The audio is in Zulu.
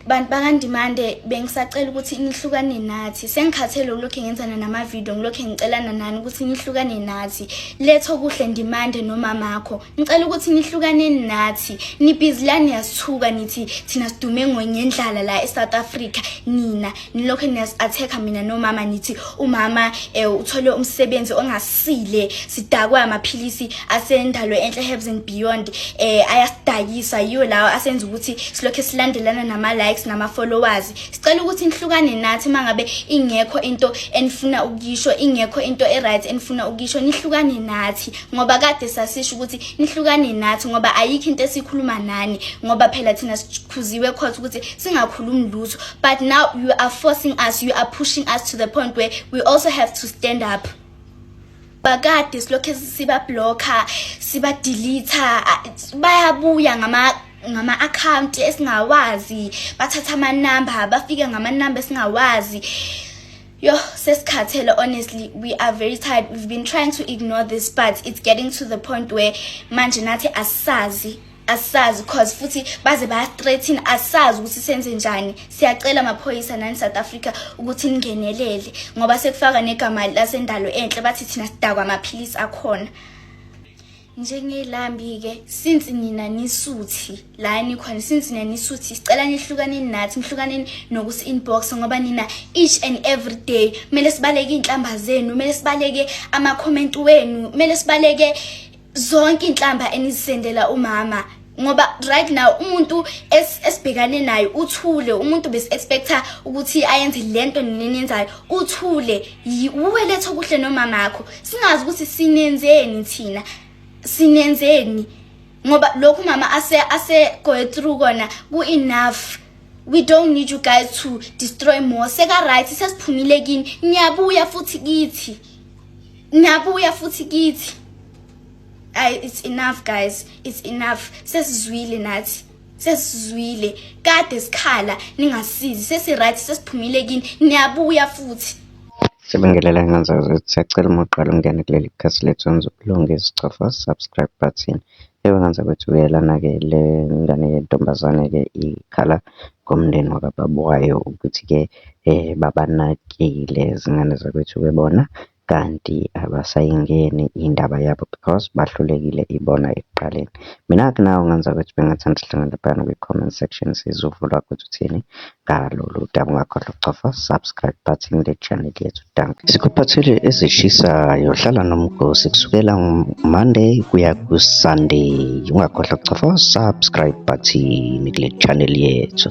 Bantu bakaNdimande, bengisacela ukuthi nihlukane nathi. Sengikhathele ukulokhu ngenzana namavidiyo, ngilokhu ngicelana nani ukuthi nihlukane nathi. Lethokuhle Ndimande nomamakho, ngicela ukuthi nihlukane nathi. Nibhizi la niyasithuka, nithi thina sidume ngendlala la e-South Africa. Nina nilokhu niyasi-attack-a mina nomama, nithi umama uthole umsebenzi ongasile, sidakwe amaphilisi asendalo enhle Herbs and Beyond, ayasidayisa, yiyo lawo asenza ukuthi silokhu silandelana nama-likes nama-followers. Sicela ukuthi nihlukane nathi. Uma ngabe ingekho into enifuna ukuyisho, ingekho into e-right enifuna ukuyisho, nihlukane nathi, ngoba kade sasisho ukuthi nihlukane nathi, ngoba ayikho into esikhuluma nani, ngoba phela thina sikhuziwe court ukuthi singakhulumi lutho. But now you are forcing us, you are pushing us to the point where we also have to stand up. Bakade silokhu siba-blocka, siba-delete, bayabuya ngama-account esingawazi, bathatha amanamba, bafike ngamanamba esingawazi. Yo, sesikhathele. Honestly, we are very tired. We've been trying to ignore this, but it's getting to the point where manje nathi asazi, asazi, cause futhi baze baya-threaten. Asazi ukuthi senze njani. Siyacela amaphoyisa nani South Africa ukuthi ningenelele, ngoba sekufaka negama lasendalo enhle, bathi thina sidakwa amaphilisi akhona njengelambi-ke. Since nina nisuthi la nikhona, since nina nisuthi, sicela nihlukaneni nathi, nihlukaneni nokusi-inbox, ngoba nina each and every day kumele sibaleke iy'nhlamba zenu, kumele sibaleke ama-comment wenu, kumele sibaleke zonke iy'nhlamba enizisendela umama, ngoba right now umuntu esibhekane naye uthule. Umuntu besi-expecta ukuthi ayenze lento nina eniyenzayo, uthule. Uwe Lethokuhle nomamakho, singazi ukuthi sinenzeni thina, sinenzeni, ngoba lokhu mama ase go through kona ku-enough. We don't need you guys to destroy more. Seka right, sesiphumile kini, niyabuya futhi kithi, niyabuya futhi kithi. Ay, it's enough, guys, it's enough. Sesizwile nathi, sesizwile. Kade sikhala ningasizi. Sesi-right, sesiphumile kini, niyabuya futhi. Sibingelele ngenza ukuthi siyacela, uma uqala ungene kuleli khasi lethu, wenza ubulungisa, cofa subscribe button. Yebo, ngenza ukuthi uyelana-ke le ngane yentombazane-ke ikhala ngomndeni wakababa wayo ukuthi-ke babanakile zingane zakwethu-ke bona, kanti abasayingeni indaba yabo because bahlulekile ibona ekuqaleni. Mina-ke nawe ungenza ukuthi bengathanda sihlangane laphayana kwi-comment section, sizovula ukuthi uthini ngalolu daba. Ungakhohlwa ukucofa subscribe button le channel yethu. Dankie. Sikuphathele ezishisayo, hlala nomgosi kusukela Monday kuya ku-Sunday. Ungakhohlwa ukucofa subscribe button kule channel yethu.